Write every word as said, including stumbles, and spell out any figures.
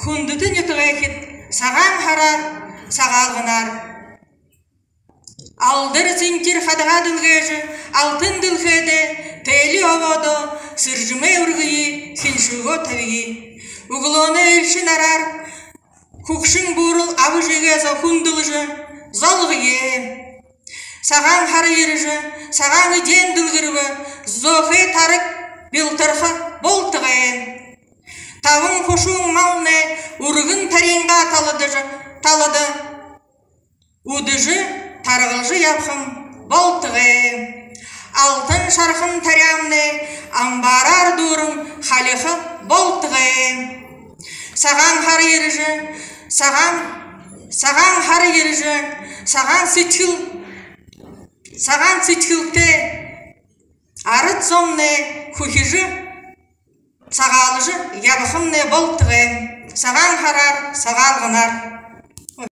Хүндэтэ нютагайхид, Сагаан һараар, Сагаалганаар! Алдар сэнхир хадагаа дэлгээжэ, алтан дэлхэйдээ тээли обоодо сэржэмээ үргэе, хэншүүгээ табия. Үглөөнэй элшэ нараар хүгшэн буурал аба эжыгээ хүндэлжэ золгоё. Сагаан һара ерэжэ, сагаан эдеэн дэлгэрбэ, зөөхэй тараг бялтарха болтогой. Табан хушуун малнай үргэн тарингаа таладажа, талада үдэжэ, таргалжа ябаһан болтогой. Алтан шараһан таряамнай амбаараар дүүрэн халиха болтогой. Сагаан һара ерэжэ, сагаан, сагаан һара ерэжэ, сагаан сэдьхэл, сагаан сэдьхэлтэй арад зомнай хүхижэ, сагаалжа ябахамнай болтогой. Сагаан һараар, Сагаалганаар!